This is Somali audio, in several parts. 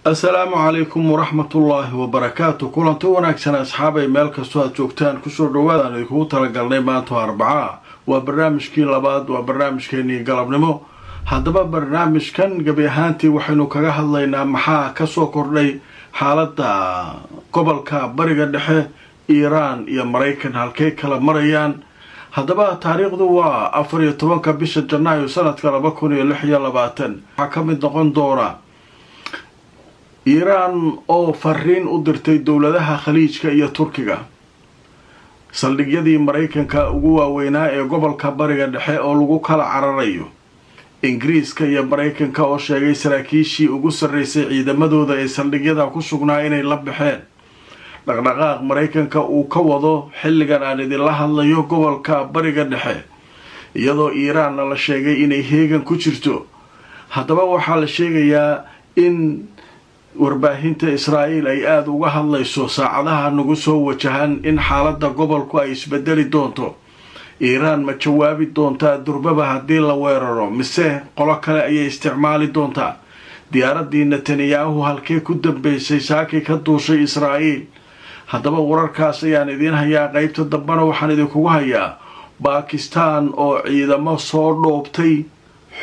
Asalaamu calaykum waraxmatullaahi wabarakaatu. Kulanti wanaagsan, asxaabay, meel kastoo aad joogtaan, kusoo dhawaadaan idinkugu talagalnay maanta Arbacaa. Waa barnaamijkii labaad, waa barnaamijkeenii galabnimo. Haddaba barnaamijkan gebi ahaantii waxaynu kaga hadlaynaa maxaa kasoo kordhay xaaladda gobolka Bariga Dhexe, Iiraan iyo Maraykan halkay kala marayaan. Haddaba taariikhdu waa 14-ka bisha Janaayo, sanadka 2026. Waxaa ka mid noqon doona Iiraan oo fariin u dirtay dowladaha Khaliijka iyo Turkiga, saldhigyadii Maraykanka ugu waaweynaa ee gobolka Bariga Dhexe oo lagu kala cararayo, Ingiriiska iyo Maraykanka oo sheegay saraakiishii ugu sarreysay ciidamadooda ee saldhigyada ku sugnaa inay la baxeen, dhaqdhaqaaq Maraykanka uu ka wado xilligan aan idinla hadlayo gobolka Bariga Dhexe, iyadoo Iiraanna la sheegay inay heegan ku jirto. Haddaba waxaa la sheegayaa in warbaahinta Israa'iil ay aada uga hadlayso saacadaha nagu soo wajahan in xaaladda gobolku ay isbedeli doonto. Iiraan ma jawaabi doontaa durbaba haddii la weeraro, mise qolo kale ayay isticmaali doontaa? Diyaaraddii Netanyahu halkee ku dambeysay saakii ka duushay Israa'iil? Haddaba wararkaas ayaan idiin hayaa. Qeybta dambena waxaan idinkugu hayaa Baakistaan oo ciidamo soo dhoobtay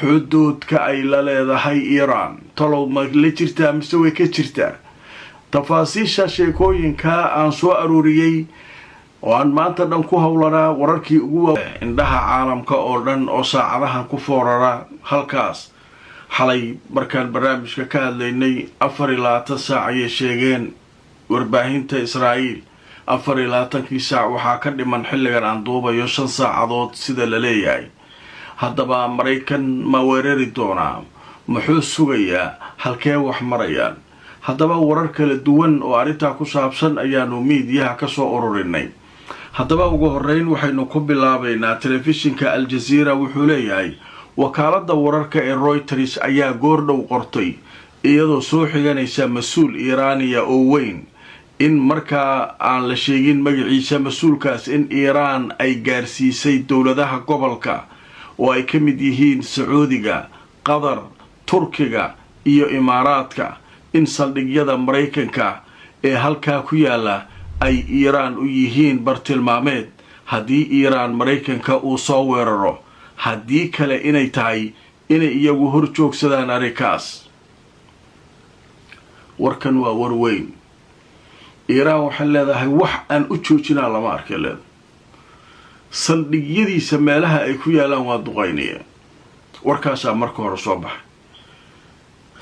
xuduudka ay la leedahay Iiraan. Talow ma la jirtaa mise way ka jirtaa? Tafaasiisha sheekooyinka aan soo aruuriyey oo aan maanta dhan ku howlanaa, wararkii ugu indhaha caalamka oo dhan oo saacadahan ku foorara halkaas. Xalay markaan barnaamijka ka hadlaynay, 24 saac ayay sheegeen warbaahinta Israa'iil. 24-kii saac waxaa ka dhiman xilligan aan duubayo 5 saacadood sida la leeyahay. Haddaba Maraykan ma weerari doonaa? Muxuu sugayaa? Halkee wax marayaan? Haddaba warar kala duwan oo arrintaa ku saabsan ayaanu miidiyaha kasoo ururinay. Haddaba ugu horeyn waxaynu ku bilaabaynaa telefishinka Al-Jaziira. Wuxuu leeyahay wakaaladda wararka ee Reuters ayaa goordhow qortay, iyadoo soo xiganaysa mas-uul Iiraaniya oo weyn, in markaa aan la sheegin magaciisa mas-uulkaas, in Iiraan ay gaarsiisay dowladaha gobolka oo ay ka mid yihiin Sacuudiga, Qatar, Turkiga iyo Imaaraadka in saldhigyada Maraykanka ee halkaa ku yaala ay Iiraan u yihiin bartilmaameed haddii Iiraan Maraykanka uu soo weeraro, haddii kale inay tahay inay iyagu hor joogsadaan arrinkaas. Warkan waa war weyn. Iiraan waxay leedahay wax aan u joojinaa lama arkay leedahay, saldhigyadiisa meelaha ay ku yaalaan waa duqaynaya. Warkaasaa marka hore soo baxay.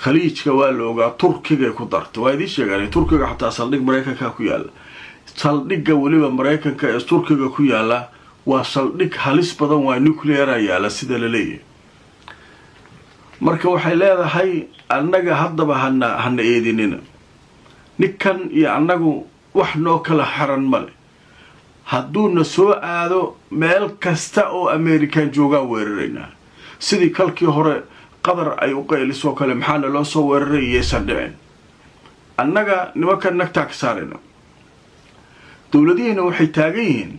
Khaliijka waa la ogaa, Turkigay ku darta. Waa idiin sheegaan, Turkiga xataa saldhig Maraykanka ku yaala. Saldhigga weliba Maraykanka ee Turkiga ku yaala waa saldhig halis badan, waa nuclear aa yaala sida la leeyahay. Marka waxay leedahay annaga haddaba hana eedinina, ninkan iyo annagu wax noo kala xaran male. Hadduuna soo aado, meel kasta oo American joogaa weeraraynaa, sidii kalkii hore Qatar ay u qaylisoo kale. Maxaana loo soo weeraray iyaysan dhicin, annaga nimankan nagtaa ka saarayna. Dowladihiina waxay taagan yihiin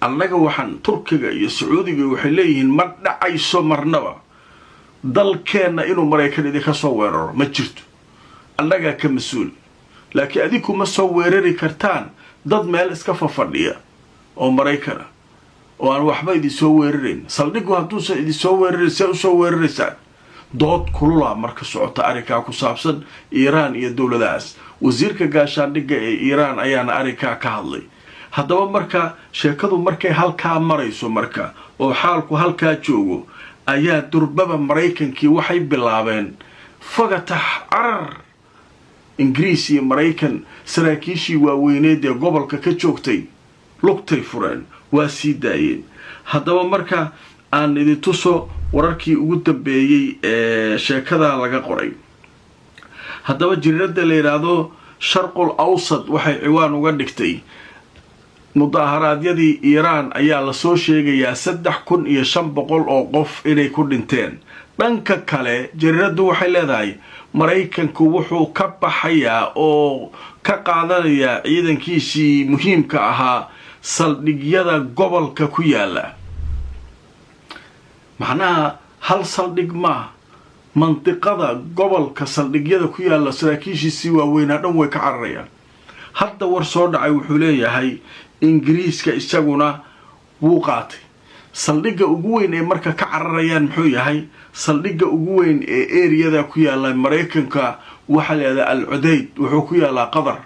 annaga waxaan Turkiga iyo Sacuudiga waxay leeyihiin ma dhacayso marnaba dalkeenna inuu Maraykan idinka soo weeraro, ma jirto, annagaa ka mas-uul. Laakiin adinku ma soo weerari kartaan dad meel iska fafadhiya oo Maraykana oo aan waxba idin soo weerarayn. Saldhigu hadduusan idin soo weerarin, see usoo weeraraysaan? Dood kululaa marka socota arrinkaa ku saabsan Iiraan iyo dowladahaas. Wasiirka gaashaandhigga ee Iiraan ayaana arrinkaa ka hadlay. Haddaba marka sheekadu markay halkaa marayso, marka oo xaalku halkaa joogo, ayaa durbaba Maraykankii waxay bilaabeen fagatax carar. Ingiriis iyo Maraykan saraakiishii waaweyneed ee gobolka ka joogtay lugtay fureen, waa sii daayeen. Haddaba marka aan idin tuso wararkii ugu dambeeyey ee sheekadaa laga qoray. Haddaba jariirada la yidhaahdo Sharqul Awsad waxay ciwaan uga dhigtay mudaharaadyadii Iiraan ayaa lasoo sheegayaa 3500 oo qof inay ku dhinteen. Dhanka kale jariiraddu waxay leedahay Maraykanku wuxuu ka baxayaa oo ka qaadanayaa ciidankiisii muhiimka ahaa saldhigyada gobolka ku yaala. Macnaha hal saldhig maaha. Mandiqada gobolka saldhigyada ku yaalla saraakiishiisii waaweynaa dhan way ka cararayaan. Hadda war soo dhacay wuxuu leeyahay Ingiriiska isaguna wuu qaatay. Saldhigga ugu weyn ee marka ka cararayaan muxuu yahay? Saldhigga ugu weyn ee eriyada ku yaalla Maraykanka waxaa la yidhahdaa Al Cudayd, wuxuu ku yaallaa Qatar.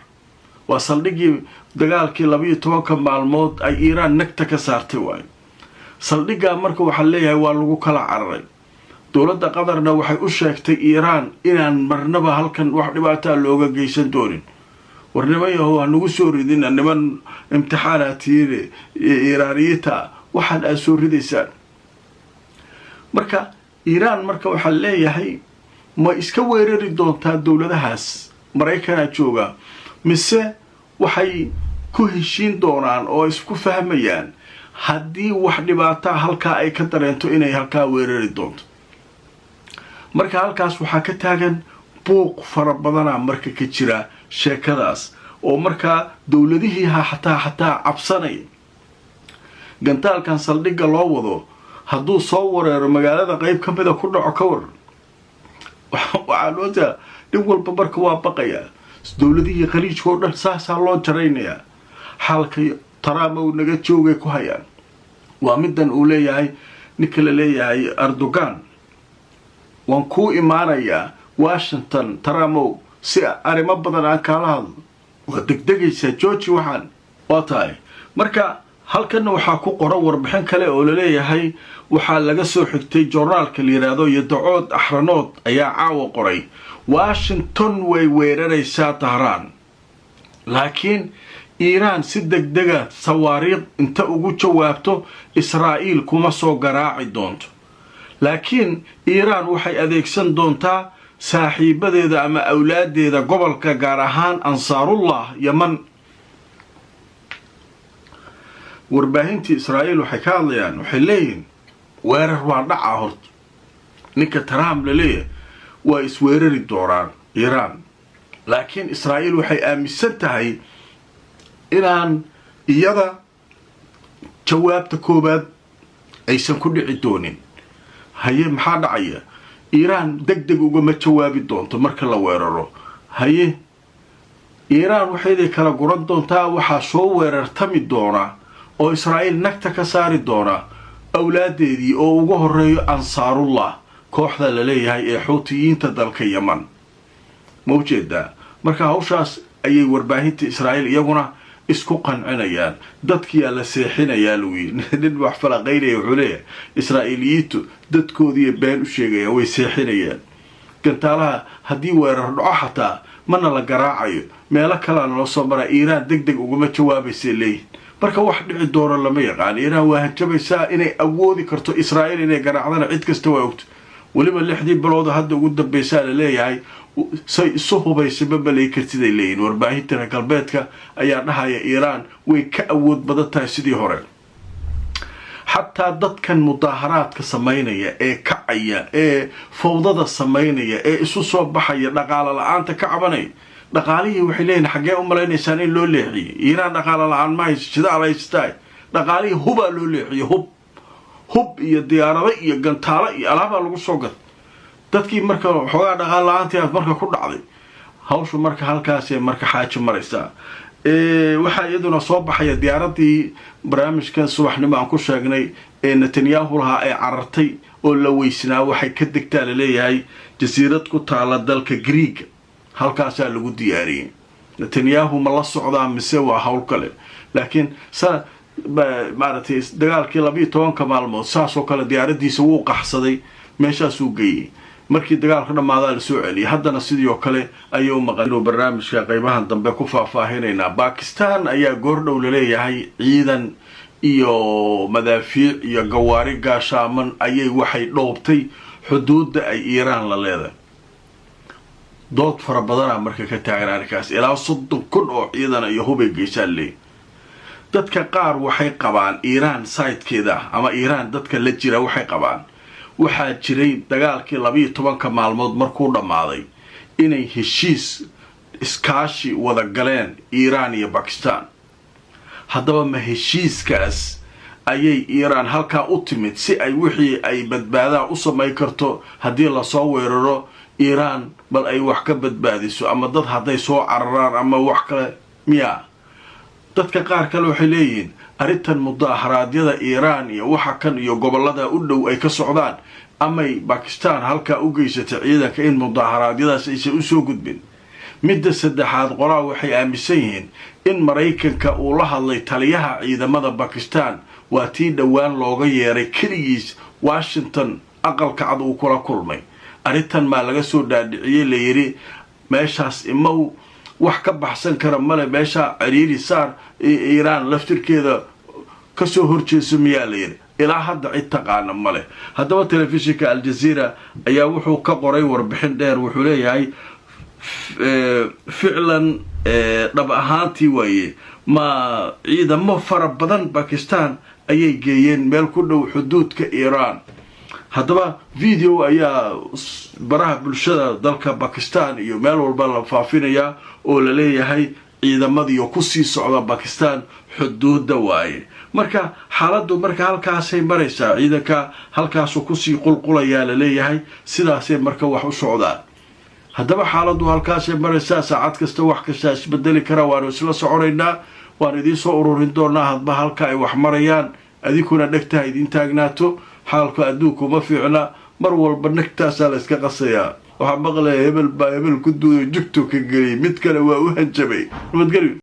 Waa saldhiggii dagaalkii 12-ka maalmood ay Iiraan nagta ka saartay waayo. Saldhiggaa marka waxaa leeyahay waa lagu kala cararay. Dowladda Qatarna waxay u sheegtay Iiraan inaan marnaba halkan wax dhibaataa looga geysan doonin. War niman yahow, ha nagu soo ridina, niman imtixaanaatiine Iiraaniyiinta waxaan aad soo ridaysaan. Marka Iiraan marka waxaa leeyahay, ma iska weerari doontaa dowladahaas Maraykanaa jooga, mise waxay ku heshiin doonaan oo isku fahmayaan haddii wax dhibaataa halkaa ay ka dareento inay halkaa weerari doonto? Marka halkaas waxaa ka taagan buuq fara badana marka ka jira sheekadaas, oo markaa dowladihii ha xataa cabsanaya. Gantaalkan saldhigga loo wado hadduu soo wareero, magaalada qeyb ka mida ku dhaco, ka waran? Waxaa loo taa nin walba marka waa baqayaa. Dowladihii Khaliijka oo dhan saasaa loo jaraynayaa. Xaalka Trump uu naga joogay ku hayaan waa midan uu leeyahay ninka la leeyahay Erdogan: "Waan kuu imaanayaa Washington, Trumpow, si arrimo badan aan kaala hadlo. Waa degdegaysaa, jooji." Waxaan waa tahay marka halkanna waxaa ku qoran warbixin kale oo laleeyahay waxaa laga soo xigtay joornaalka la yidhaahdo Yediot Ahronoth ayaa caawa qoray: Washington way weeraraysaa Tahraan, laakiin Iiraan si degdega sawaariikh inta ugu jawaabto Israa'iil kuma soo garaaci doonto, laakiin Iiraan waxay adeegsan doontaa saaxiibadeeda ama awlaadeeda gobolka, gaar ahaan Ansaarullah Yeman. Warbaahintii Israa'iil waxay ka hadlayaan, waxay leeyihiin weerar waa dhaca. Horta ninka Trump la leeyahay waa isweerari doonaan Iiraan, laakiin Israa'iil waxay aaminsan tahay inaan iyada jawaabta koowaad aysan ku dhici doonin. Haye, maxaa dhacaya? Iiraan deg deg ugama jawaabi doonto marka la weeraro. Haye, Iiraan waxayday kala guran doontaa. Waxaa soo weerartami doona oo Israa'iil nagta ka saari doona awlaadeedii, oo ugu horeeyo Ansaarullah, kooxda la leeyahay ee Xuutiyiinta dalka Yeman. Ma ujeedaa? Marka hawshaas ayay warbaahinta Israa'iil iyaguna isku qancinayaan. Dadkiyaa la seexinayaa lagu yidhi. Nin wax falaqaynaya wuxuu leeyahay Israa'iiliyiintu dadkoodiiya been u sheegayaan, way seexinayaan. Gantaalaha haddii weerar dhaco xataa mana la garaacayo, meelo kalea nala soo maraa, Iiraan deg deg ugama jawaabaysay leeyihin. Marka wax dhici doono lama yaqaan. Iiraan waa hanjabaysaa. Inay awoodi karto Israa'iil inay garaacdana cid kasta waa ogto. Weliba 6dii bilooda hadda ugu dambaysaa la leeyahay say isu hubaysa ma malay kartiday leeyihin. Warbaahinta reer galbeedka ayaa dhahaya Iiraan way ka awood badan tahay sidii hore. Xataa dadkan mudaaharaadka samaynaya ee kacaya ee fawdada samaynaya ee isu soo baxaya, dhaqaalo la-aanta ka cabanaya, dhaqaalihii waxay leeyihin xaggee u malaynaysaan in loo leexiyey? Iiraan dhaqaalo la-aan ma hayso, shidaal haystaay. Dhaqaalihii hubaa loo leexiyey, hub, hub iyo diyaarado iyo gantaalo iyo alaabaa lagu soo gatay dadkii. Marka xoogaa dhaqaal la-aantii aad marka ku dhacday hawshu, marka halkaasee marka xaajo maraysaa. Waxaa iyaduna soo baxaya diyaaradii barnaamijkan subaxnimo aan ku sheegnay ee Netanyahu lahaa ee carartay oo la weysnaa, waxay ka degtaa laleeyahay jasiirad ku taala dalka Greega. Halkaasaa lagu diyaariyey. Netanyahu ma la socdaa mise waa hawl kale? Laakiin maaragtay dagaalkii 12-ka maalmood saasoo kale diyaaradiisa wuu qaxsaday, meeshaasuu geeyey. Markii dagaalka dhammaadaa lasoo celiyay. Haddana sidii oo kale ayay u maqan. Inuu barnaamijka qaybahan dambe ku faahfaahinaynaa. Bakistan ayaa goordhow laleeyahay ciidan iyo madaafiic iyo gawaari gaashaaman ayay waxay dhoobtay xuduudda ay Iiraan la leedahay. Dood fara badanaa marka ka taagan arrinkaas. Ilaa 30,000 oo ciidana iyo hubay geysaan leeyahy. Dadka qaar waxay qabaan, Iiraan sidekeeda ama Iiraan dadka la jira waxay qabaan, waxaa jiray dagaalkii 12-ka maalmood markuu dhammaaday inay heshiis iskaashi wada galeen Iiraan iyo Bakistan. Haddaba ma heshiiskaas Ayay Iiraan halkaa u timid si ay wixii ay badbaadaa u samayn karto haddii lasoo weeraro Iiraan, bal ay wax ka badbaadiso ama dad hadday soo cararaan ama wax kale miya. Dadka qaar kale waxay leeyihiin arrintan mudaaharaadyada Iiraan iyo waxa kan iyo gobollada u dhow ay ka socdaan amay Bakistan halkaa u geysatay ciidanka in mudaaharaadyadaas aysan usoo gudbin. Midda saddexaad, qolaa waxay aaminsan yihiin in Maraykanka uu la hadlay taliyaha ciidamada Bakistan. Waa tii dhowaan looga yeeray keligiis Washington, Aqalka Cad uu kula kulmay. Arrintan maa laga soo dhaadhiciyey, layidhi meeshaas imow, wax ka baxsan kara male, meeshaa ciriiri saar, Iiraan laftirkeeda kasoo horjeeso miyaa layidhi? Ilaa hadda cid taqaana male. Haddaba telefishinka Aljazeera ayaa wuxuu ka qoray warbixin dheer. Wuxuu leeyahay ficlan, dhab ahaantii waaye, ma ciidamo fara badan Bakistan ayay geeyeen meel ku dhow xuduudka Iiraan. Haddaba video ayaa baraha bulshada dalka Bakistan iyo meel walba la faafinayaa oo la leeyahay ciidamadiio kusii socda Bakistan xuduudda waaye. Marka xaaladdu marka halkaasay maraysaa, ciidanka halkaasuu kusii qulqulayaa la leeyahay. Sidaasay marka wax u socdaan. Haddaba xaaladdu halkaasay maraysaa, saacad kasta wax kastaa isbedeli kara. Waanu isla soconaynaa, waan idiin soo ururin doonaa hadba halka ay wax marayaan. Adinkuna dhegtaha idiin taagnaato. Xaalka adduunku ma fiicna, mar walba nagtaasaa la iska qasayaa. Waxaa maqlaya hebel baa hebel ku duuday, jugto ka geliyay, mid kale waa u hanjabay. Nabadgelyo.